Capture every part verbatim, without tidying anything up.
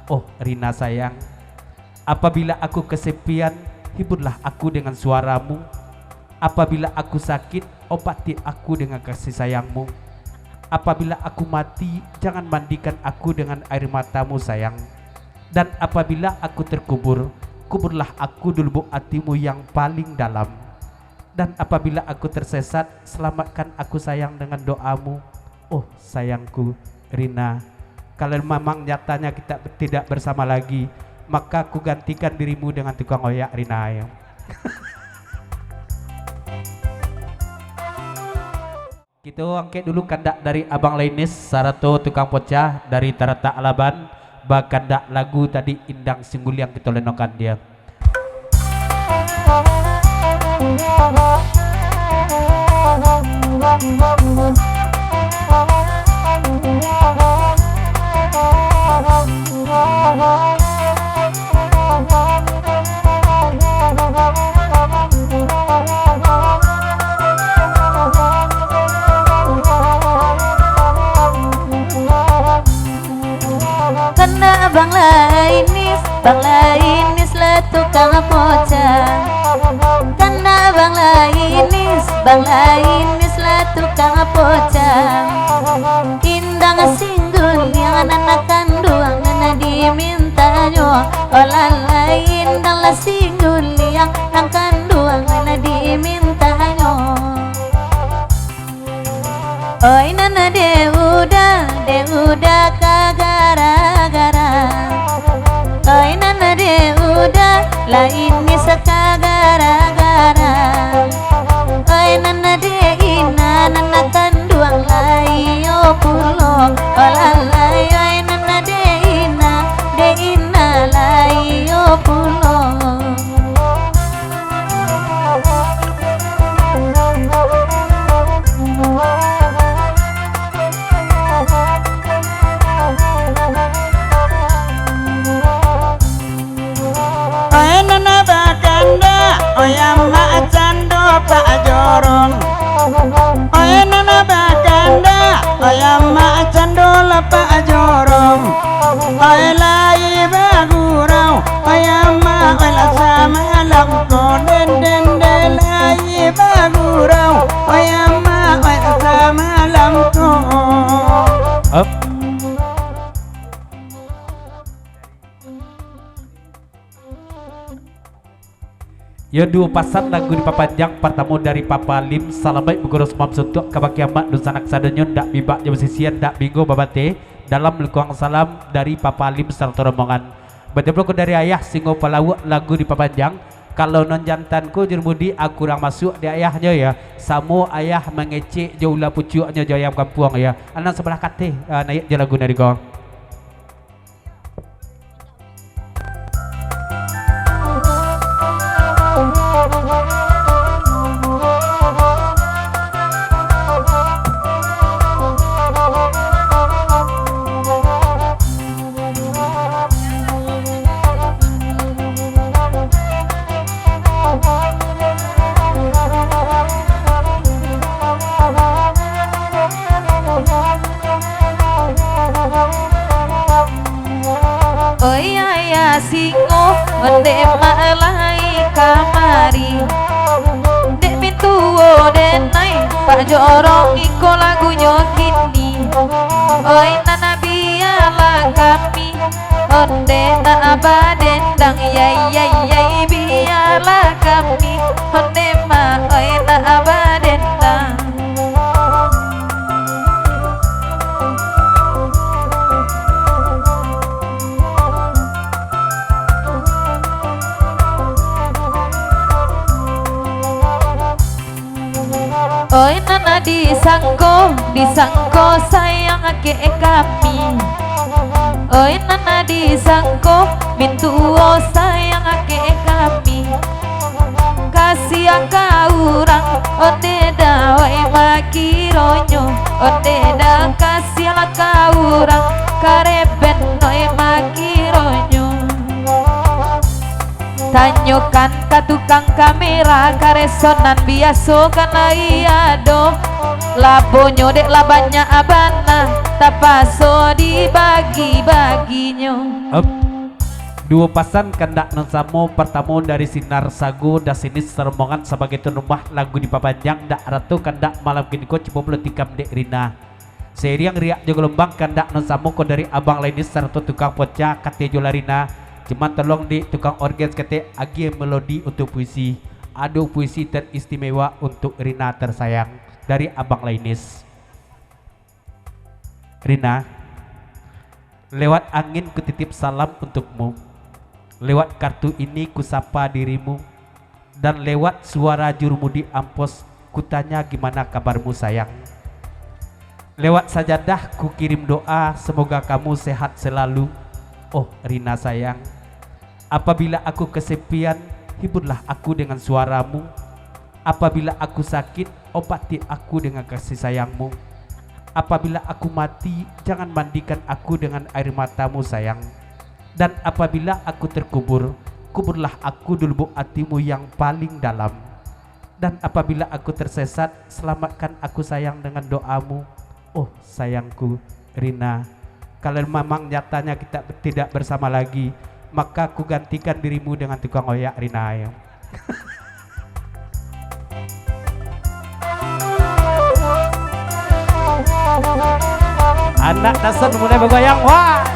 Oh Rina sayang, apabila aku kesepian, hiburlah aku dengan suaramu. Apabila aku sakit, obati aku dengan kasih sayangmu. Apabila aku mati, jangan mandikan aku dengan air matamu, sayang. Dan apabila aku terkubur, kuburlah aku di lubuk atimu yang paling dalam. Dan apabila aku tersesat, selamatkan aku, sayang, dengan doamu. Oh, sayangku, Rina, kalau memang nyatanya kita tidak bersama lagi, maka aku gantikan dirimu dengan tukang oyak, Rina, yo. Kito angkek dulu kandak dari Abang Lainis sarato Tukang Pocah dari Taratak Alaban, bakandak lagu tadi Indang Singguliang kito lenokan dia. Kandak Bang Lainis, Bang Lainis lah tukang pocah. Kandak Bang Lainis, Bang Lainis lah tukang pocah. Indang singguliang nan kanduang nan dimintanyo. Oh lalai, indang lah singguliang nan kanduang nan dimintanyo. Oi nan dek uda, dek uda ka gara-gara. Oi nan dek uda, Lainis ka gara-gara. Oi nan dek ina, nan kanduang lai yo pulo. Oh lalai, oi nan dek ina, dek ina lai yo pulo. Oi nan bakandak, oi amak cando Pak Jorong. Oi nan bakandak, oi amak cando lah Pak Jorong. Oi lai bagurau, oi amak, oi lah samalam ko den, den, den lai bagurau. Oi amak, oi lah samalam ko. Up. Yo, duo pasan lagu dipapanjang, partamo dari Papa Lim, salamaik baguru sumam suntuak kabake amak dunsanak sadonyo, ndak bibak jo basisian, ndak binggo babateh, dalam lingkuang salam dari Papa Lim sarato rombongan. Bajomblo ko dari Ayah Singo Palawuak lagu dipapanjang, kalau nan jantan ko Jurumudi, ah, kurang masuak di ayahnyo yo, samo ayah mangecek jo ula pucuaknyo jo ayam kampuang yo. Anak sabalah kateh, ah, naiak jo lagu nari ko. Oi ayah Singo, onde mak lai kamari. Dek mintuo denai, Pak Jorong iko lagunyo kini. Oi nan bialah kami, onde nak badendang, yai, yai, yai, bialah kami, onde mak, oi nak badendang. Oi nan disangko, disangko sayang kek kami. Oi nan disangko, mintuo sayang kek kami. Kasiah ka urang, onde dek mak kironyo, onde dek kasiah ka urang, kareben oi mak kironyo. Tanyokan ka tukang kamera, kareso nan biaso kan lai ado. Labonyo dek lah banyak bana, tapaso dibagi-baginyo. Op. Duo pasan kandak nan samo, partamo dari Sinar Sago, Dasinis Sarombongan sabagai tuan rumah lagu dipapanjang dak rato kandak malam kiniko cubo pulo tikam dek Rina. Seiriang riak jo galombang kandak nan samo ko dari Abang Lainis sarato tukang poca, kato jo lah Rina, cuman tolong dek tukang orgen saketek agiah melodi untuk puisi. Ado puisi teristimewa untuk Rina tersayang dari Abang Lainis. Rina, lewat angin kutitip salam untukmu. Lewat kartu ini kusapa dirimu. Dan lewat suara jurumudi ampos, kutanya gimana kabarmu sayang. Lewat sajadah kukirim doa, semoga kamu sehat selalu, oh Rina sayang. Apabila aku kesepian, hiburlah aku dengan suaramu. Apabila aku sakit, obati aku dengan kasih sayangmu. Apabila aku mati, jangan mandikan aku dengan air matamu, sayang. Dan apabila aku terkubur, kuburlah aku di lubuk atimu yang paling dalam. Dan apabila aku tersesat, selamatkan aku, sayang, dengan doamu. Oh, sayangku, Rina, kalau memang nyatanya kita tidak bersama lagi, maka ku gantikan dirimu dengan tukang oyak, Rina, yo. Anak Dasan mulai bagoyang, wah.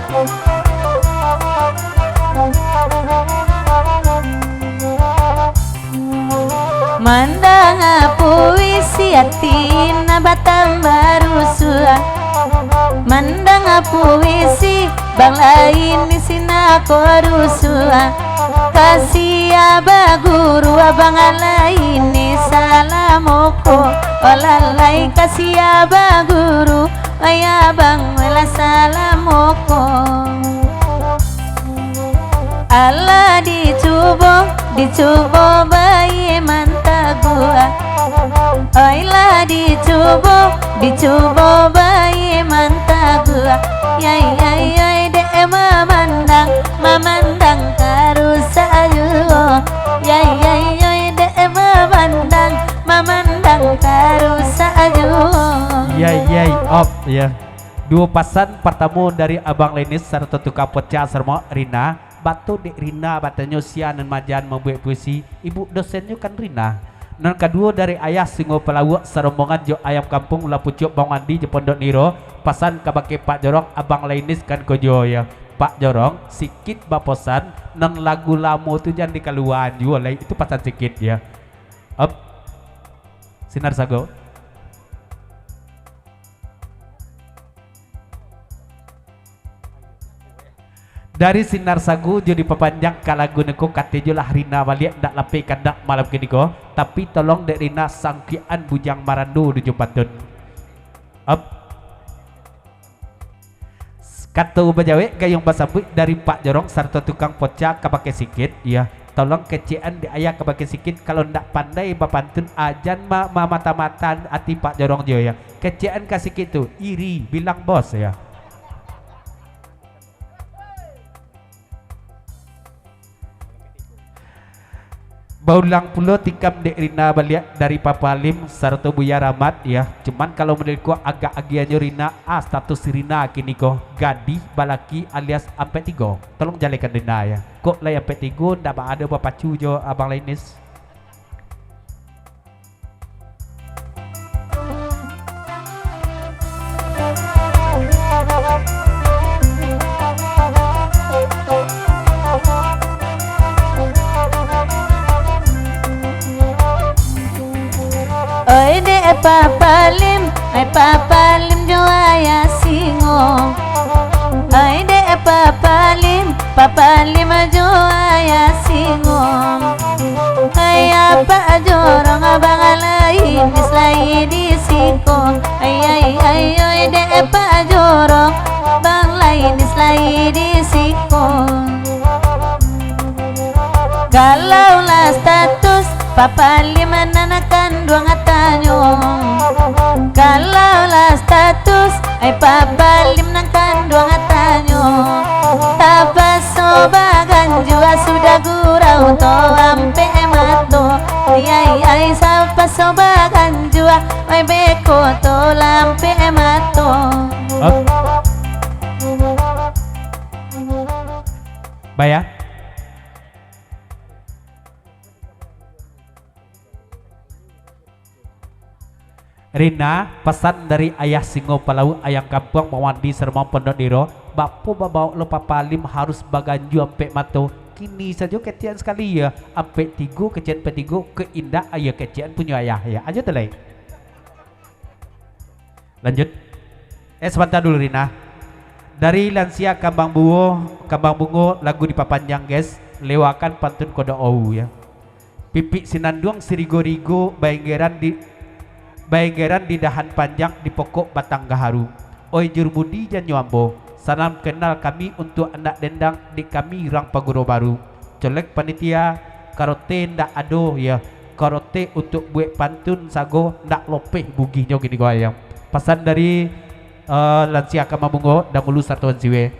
Mandanga puisi ati nan batambah rusuah. Mandanga puisi Bang Lainis nan ko rusuah. Ka sia baguru Abang Lainis salamoko. Olalai ka sia baguru. Wai abang, wailah salamoko. Alah dicubo, dicubo baiman taguah. Oi lah dicubo, dicubo baiman taguah. Yai, yai, yai, dek mamandang, mamandang ka rusak juo. Yai, yai, yai, dek mamandang, mamandang ka rusak juo. Yai, yai, op, ya. Duo pasan partamo dari Abang Lenis sarato tukang poca saramo Rina. Bato dek Rina batanyo sia nan maaja mambuek puisi, ibu dosennyo kan Rina. Nan kaduo dari Ayah Singo Palawuak sarombongan jo Ayam Kampuang Ulah Pucuak Bang Wandi jo Pondok Niro, pasan kabake Pak Jorong, Abang Lenis kan ko juo yo. Pak Jorong, sikit baposan, nan lagu lamo tu jan dikaluaan juo lai, itu pasan sikit yo. Op. Sinar Sago. Dari Sinar Sago jo dipapanjang ka lagu nangko, kato jo lah Rina baliak ndak lapeh kandak malam kiniko, tapi tolong dek Rina sangkuikan Bujang Marando di Jumpatun. Op. Kato bajawek gayuang basambuik dari Pak Jorong sarato tukang poca kabake sikit, iyo. Tolong kecekan dek Ayah kabake sikit, kalau ndak pandai bapantun, a jan ma-, mamata-mata ati Pak Jorong juo, iyo. Kecekan ka sikit tu, iri, bilang bos, iyo. Baulang pulo tikam dek Rina baliak dari Papa Lim sarato Buya Rahmat, iyo. Cuman kalau model ko agak agiahnyo Rina, a status Rina kiniko, gadih balaki alias ampek tigo. Tolong jalekan Rina, iyo. Kok lai ampek tigo, ndak ba-, ado bapacu jo Abang Lenis. Oi dek Papa Lim, oi Papa Lim jo Ayah Singo. Oi dek Papa Lim, Papa Lim jo Ayah Singo. Hai Apak Jorong, Abang Lenis lai di siko. Ai, ai, ai, oi dek Pak Jorong, Bang Lenis lai di siko. Kalau lah status, Papa Lim nan kanduang tanyo. Kalau lah status, ai Papa Lim nan kanduang tanyo. Tapaso baganjua sudah gurau to ampek mato. Ai, ai, ai, tapaso baganjua Oi beko to lampek mato. Hop. Baya. Rina, pasan dari Ayah Singo Palauik, Ayang Kampuang, Bang Wandi, Sarmang Pondok Diro, bapo babaok lo Papa Alim harus baganjua ampek mato, kini sajo kecekan sakali, yo, ampek tigo, kecekan ampek tigo, kok indak, ayo kecekan punyo ayah, yo. Ajo tu lai. Lanjut. Eh, sabanta dulu, Rina. Dari Lansia Kambang Bungo, Kambang Bungo, lagu dipapanjang, guys. Lewakan pantun kodok ou, yo. Pipik sinanduang sirigo-rigo, baenggeran di, baenggeran di dahan panjang, di pokok batang gaharu. Oi jurumudi janyo ambo, salam kenal kami untuak anak dendang, dek kami urang Paguro Baru. Colek panitia, karote ndak ado, yo. Karote untuak buek pantun sago, ndak lopeh bugihnyo kini ko, yo. Pasan dari, eh, Lansia Kambang Bungo, Dangulu sarato Wan Siwe.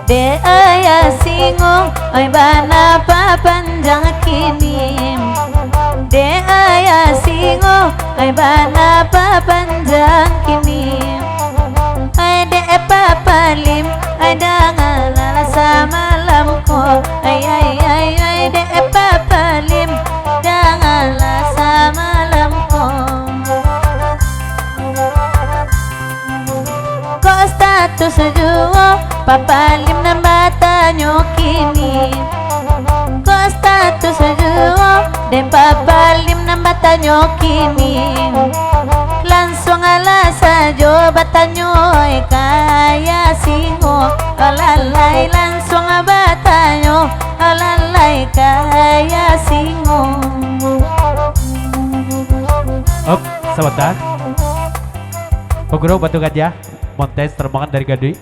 Dek Ayah Singo, oi bana papanjang kini. Dek Ayah Singo, oi bana papanjang kini. Ai dek Papa Lim, ai dangalah samalam ko. Ai, ai, ai, ai dek Papa Lim, dangalah samalam ko. Kok status juo, Papa Lim nan batanyo kini. Kok status juo, dek Papa Lim nan batanyo kini. Lansuang alah sajo batanyo, oi ka Ayah Singo. Alalai, lansuang batanyo, alalai ka Ayah Singo. Op, sabanta. Paguro Batu Gajah, Montes, rombongan dari Gaduik.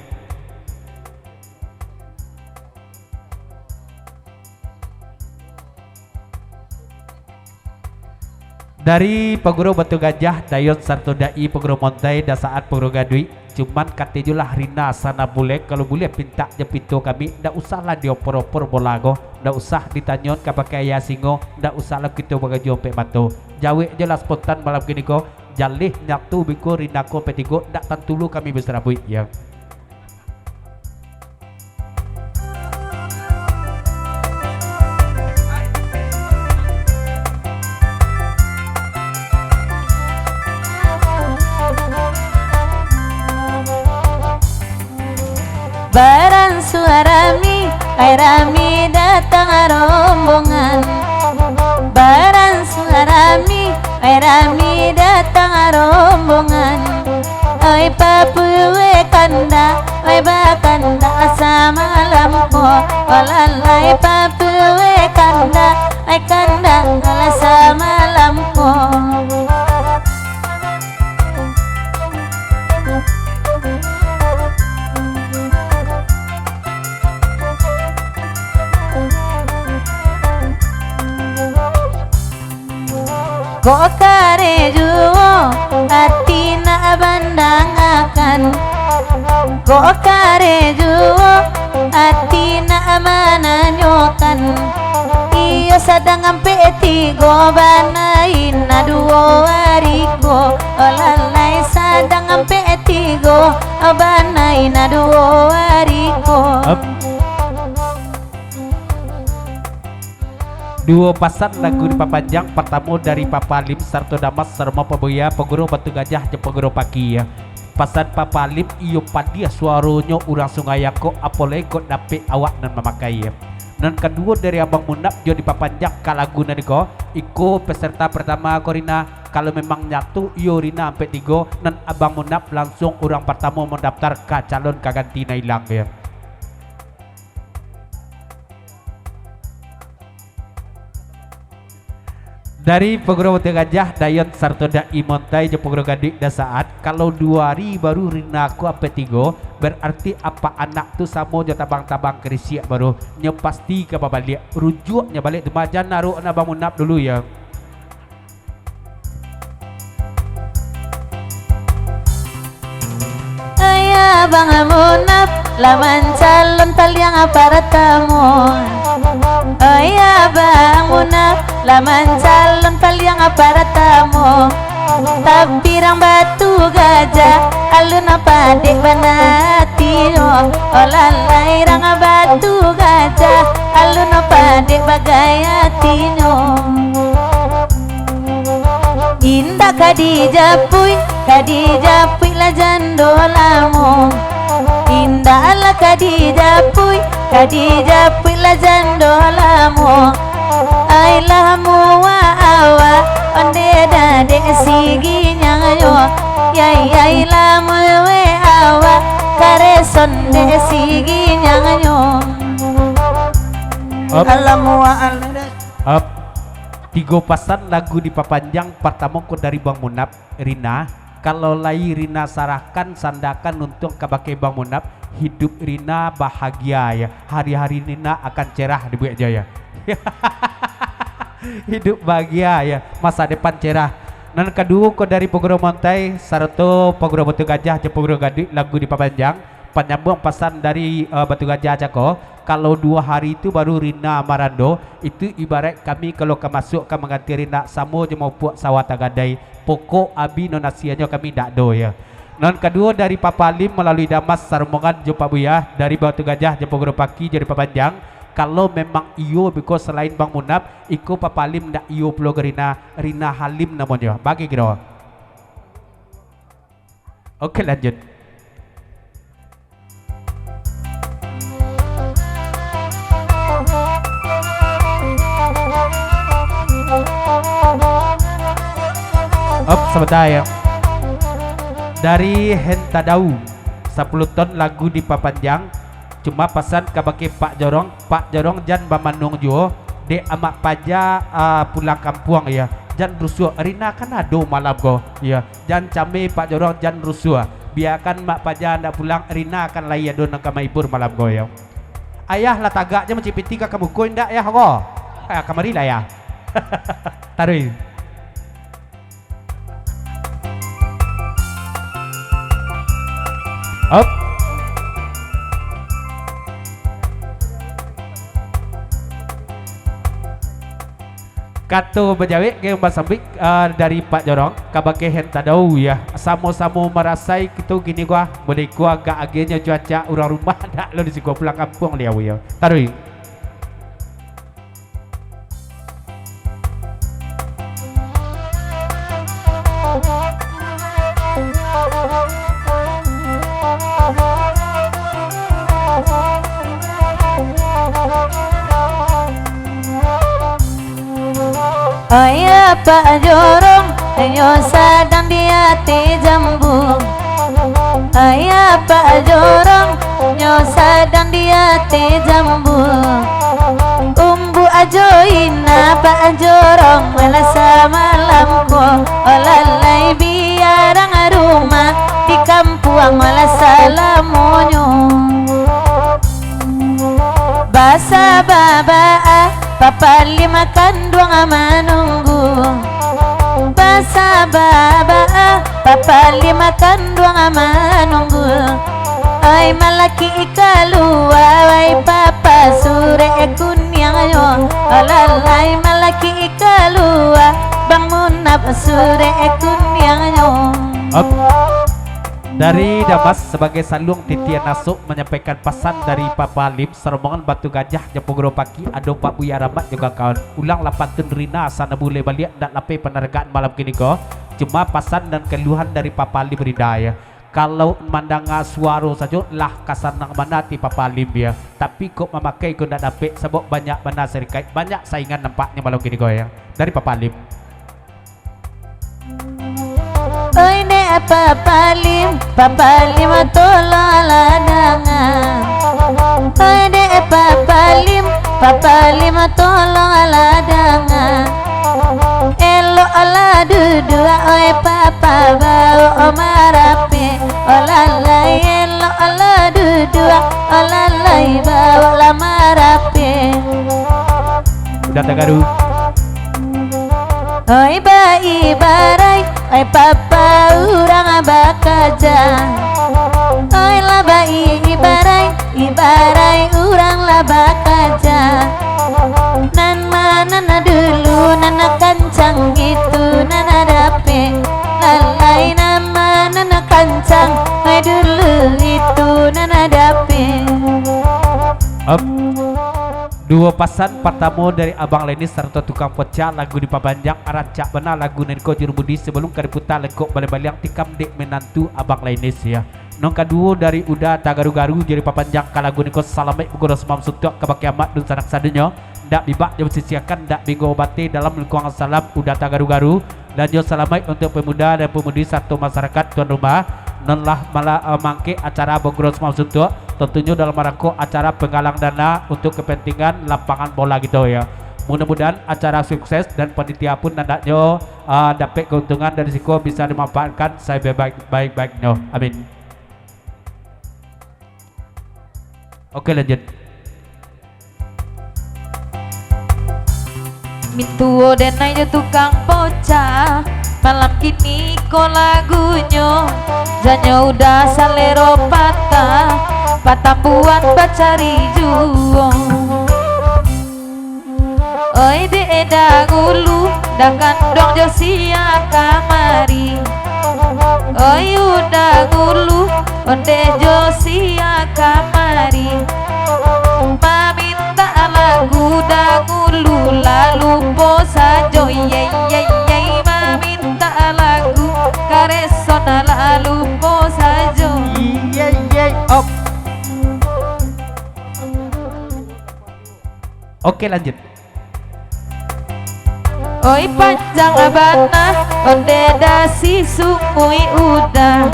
Dari Paguro Batu Gajah, Dayon sarato Dai Paguro Montai, Dasaat Paguro Gaduik, cuman kato juo lah Rina sanak bulek, kalau bulek pintak jo pinto kami, ndak usahlah diopor-opor bola ko, ndak usah ditanyoan ka pakai Ayah Singo, ndak usahlah kito baganjua ampek mato. Jawek jo lah spontan malam kini ko, jaleh nyatu beko Rina ko ampek tigo, ndak tantu lo kami basarabuik, yo. Baransua rami, ai rami datang rombongan. Baransua rami, ai rami datang rombongan. Oi papuwek kandak, oi bakandak samalam ko. Walalai papuwek kandak, oi kandak lah samalam ko. Kok kareh juo ati nak bandangakan. Kok kareh juo ati nak mananyokan. Iyo sadang ampek tigo bana ina duo ari ko. Olalai sadang ampek tigo bana ina duo ari ko. Ap. Duo pasan lagu dipapanjang, partamo dari Papa Lim sarato Damas, Sarmo Pabuya, Paguro Batu Gajah, jo Paguro Paki. Pasan Papa Lim, iyo padiah suaronyo urang Sungai Angkok, apo lai kok dapek awak nan mamakai. Nan kaduo dari Abang Munaf, jo dipapanjang ka lagu nan iko, iko peserta partamo ko Rina, kalau memang nyatu iyo Rina ampek tigo, nan Abang Munaf langsuang urang partamo mandaftar ka calon ka ganti nan ilang, yo. Dari Paguro Batu Gajah, Dayon sarato Dai Montai jo Paguro Gaduik Dasaat, kalau duo ari baru Rina ko ampek tigo, berarti apak anak tu samo jo tabang-tabang karisiak baru, nyo pasti ka babaliak, rujuak nyo baliak tu, majan naruak nan Abang Munaf dulu, yo. Abang Munaf lah mancalon paliang paratamo. Oi, Abang Munaf lah mancalon paliang paratamo. Tapi rang Batu Gajah, alun padek bana atinyo. Olalai, rang Batu Gajah, alun padek bagai atinyo. Indak ka dijapuik, ka dijapuik lah jando lamo. Indak lah ka dijapuik, ka dijapuik lah jando lamo. Ai lah muak awak, ondeh dadek sigi nyanyo. Yai, ai lah muak awak, kareso ondeh sigi nyanyo. Up. Alah muak, alah. Up. Tigo pasan lagu dipapanjang, partamo ko dari Bang Munaf, Rina. Kalau lai Rina sarahkan, sandakan untuang kabake Bang Munaf, hidup Rina bahagia, ya. Hari-hari Rina akan cerah dibuek jo, ya. Hidup bahagia, ya. Masa depan cerah. Nan kaduo ko dari Paguro Montai, sarato Paguro Batu Gajah, jo Paguro Gaduik, lagu dipapanjang. Panyambuang pasan dari, eh, Batu Gajah cako, kalau duo hari tu baru Rina marando, itu ibarat kami kalau ka masuak ka mangganti Rina samo jo maupuak sawah tagadai, pokok abih no nasianyo kami ndak ado, ya. Nan kaduo dari Papa Lim malalui Damas sarombongan jo Pak Buya dari Batu Gajah jo Paguro Paki jo dipapanjang, kalau memang iyo beko salain Bang Munaf, iko Papa Lim ndak iyo pulo ka Rina, Rina Halim namonyo. Bagi kiro. Oke, lanjut. Op, sabanta, ya. Dari Hentadau, sapuluah ton lagu dipapanjang. Cuma pasan kabake Pak Jorong, Pak Jorong jan bamanuang juo, dek Amak Paja, ah, pulang kampuang, ya. Jan rusuah, Rina kan ado malam ko, ya. Jan cameh Pak Jorong, jan rusuah. Biakan Mak Paja ndak pulang, Rina kan lai ado nan ka mahibur malam ko, ya. Ayah lah tagak je mancipiti ka kamuko indak, Yah, ko? Ah, kamarilah, Yah. Taruih. Op. Kato bajawek ge basambik, ah, dari Pak Jorong, kabake Hentadau, ya. Samo-samo marasai kito kini ko, ah. Mulai ko agak agiahnyo cuaca, urang rumah ndak lo di siko pulang kampuang liau, ya. Taruih. Oi Pak Jorong, nyo sadang di ateh jambu. Oi Pak Jorong, nyo sadang di ateh jambu. Umbu ajo ina Pak Jorong, malah samalam ko. Olalai biarang rumah di kampuang, malah salamonyo. Basabab baa Papa Lim kanduang manunggu. Basabab baa Papa Lim kanduang manunggu. Ai malaki kalua, wai papa surek kuniangnyo. Alalai malaki kalua, Bang Munaf surek kuniangnyo. Op. Dari Damas sabagai saluang titian asok manyampaikan pasan dari Papa Lim, sarombongan Batu Gajah, Japo Goro Paki, ado Pak Buya Rahmat jo kawan-kawan. Ulanglah pantun Rina, sana bulai baliak, ndak lapeh panaragaan malam kini ko. Cuma pasan dan keluhan dari Papa Lim Rina, ya. Kalau mandanga suaro sajo lah ka sanang bana ati Papa Lim, ya. Tapi kok mamakai ko ndak dapek, sabab banyak bana sarikaik, banyak saingan nampaknyo malam kini ko, ya. Dari Papa Lim. Oi dek Papa Lim, Papa Lim tolonglah danga. Oi dek Papa Lim, Papa Lim tolonglah danga. Eloklah duduak, oi Papa, baok marapek. Olalai, eloklah duduak, olalai, baoklah marapek. Udah tagaru. Oi baibarai, oi Papa urang bakaja. Ai lah baibarai, ibarai urang lah bakaja. Nan ma nan dulu nan kancang itu nan dapek. Lalai nan ma nan kancang, ai dulu itu nan dapek. Op. Duo pasan, partamo dari Abang Lenis sarato Tukang Poca, lagu dipapanjang, rancak bana lagu nan ko Jurumudi, sabalum ka diputa lekok baliang-baliang tikam dek minantu Abang Lenis, ya. Nan kaduo dari Uda Tagaru-garu, jadi papanjang ka lagu niko, salamaik baguno sumam suntuak kabake amak dunsanak sadonyo, ndak bibak jo basisiakan, ndak bigo bate dalam lingkuang salam Uda Tagaru-garu, dan jo salamaik untuak pemuda dan pemudi sarato masyarakat tuan rumah, nan lah mala-, eh, mangkek acara baguno sumam suntuak, tantunyo dalam rangko acara penggalang dana untuak kepentingan lapangan bola kito, ya. Mudah-mudahan acara sukses dan panitia pun andaknyo, eh, dapek keuntungan dari siko bisa dimanfaatkan sabaik-baik-baiknyo. Amin. Oke, lanjut. Mintuo denai jo Tukang Poca, malam kini ko lagunyo, janyo Uda salero patah, patambuan bacari juo. Oi dek dangulu, dah kanduang jo sia kamari. Oi Uda dangulu, ondeh jo sia kamari. Mamintak lagu dangulu lah lupo sajo, ye, ye, ye. Mamintak lagu kareso lah lupo sajo. Ye, ye, op. Oke, lanjut. Oi panjang bana, ondeh dasi sungui Uda.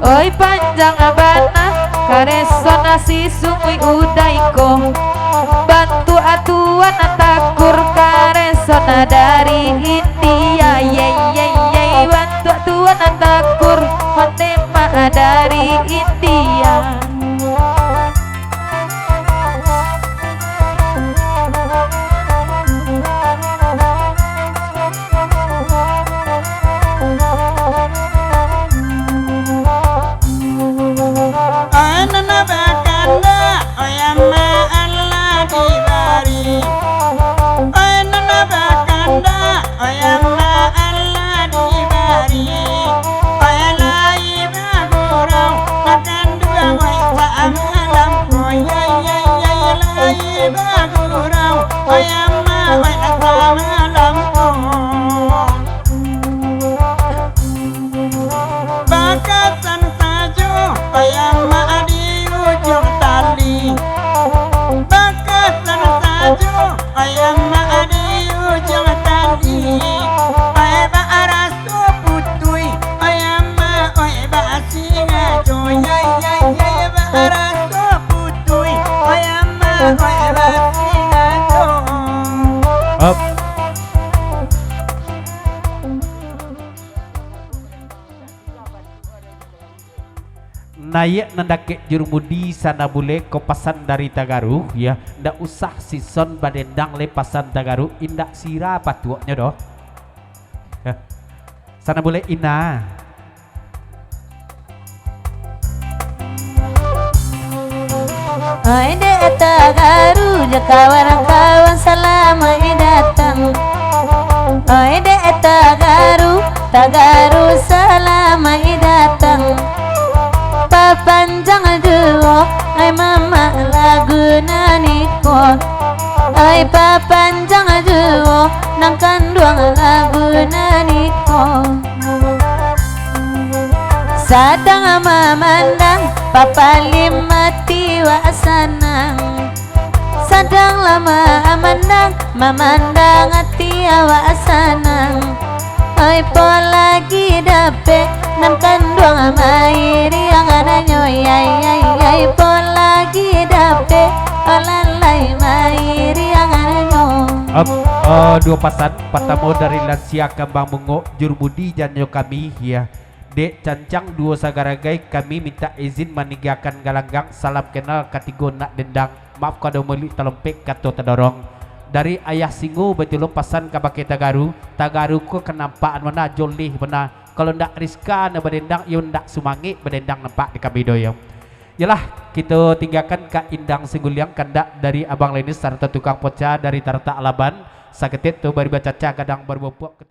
Oi panjang bana, kareso nasi sungui Uda iko. Bantuak tuan takur, kareso dari India, ye, ye, ye. Bantuak tuan takur, ondeh mak dari India. Oi nan bakandak, oi amak alah dibari. Oi nan bakandak, oi amak alah dibari. Oi lai bagurau, makan duo oi samalam ko, yai, yai, yai, lai bagurau, oi amak, oi samalam ko. Bakasan sajo, oi amak di ujuang tali. Bakasan sajo, oi amak di ujuang tali. Oi baraso putuih, oi amak, oi basingajo, yai, yai, yai, baraso putuih, oi amak, oi basingajo. Up. Naiak nan dakek Jurumudi, Sana Bule, ko pasan dari Tagaru, ya. Ndak usah sison badendang le pasan Tagaru, indak sira patuaknyo doh. Sana Bule, ina. Oi dek Tagaru jo kawan-kawan, salamaik datang. Oi dek Tagaru, Tagaru salamaik datang. Papanjang juo, ai mamak lagu nan iko. Ai papanjang juo, nan kanduang lagu nan iko. Sadang mamandang, papalim ati wak sanang. Sadang lah mamandang, mamandang ati awak sanang. Ai po lagi dapek, nan kanduang mairiang anaknyo, yai, yai, yai, po lagi dapek, alah lai mairiang anaknyo. Ap, eh, duo pasan, partamo dari Lansia Kambang Bungo, Jurumudi janyo kami, ya. Dek cancang duo sagaragai, kami mintak izin maninggakan galanggang, salam kenal katigo nak dendang, maaf kado mulik talompek kato tadorong. Dari Ayah Singo bajolong pasan kabake Tagaru, Tagaru ko kanampakan bana, joleh bana, Kalau ndak Rizka nan badendang, iyo ndak sumangik badendang nampak di kami doh yo. Yolah, kito tinggakan ka Indang Singguliang, kandak dari Abang Lenis sarato tukang poca dari Tartak Laban. Saketek tu bari bacaca gadang bari bopok.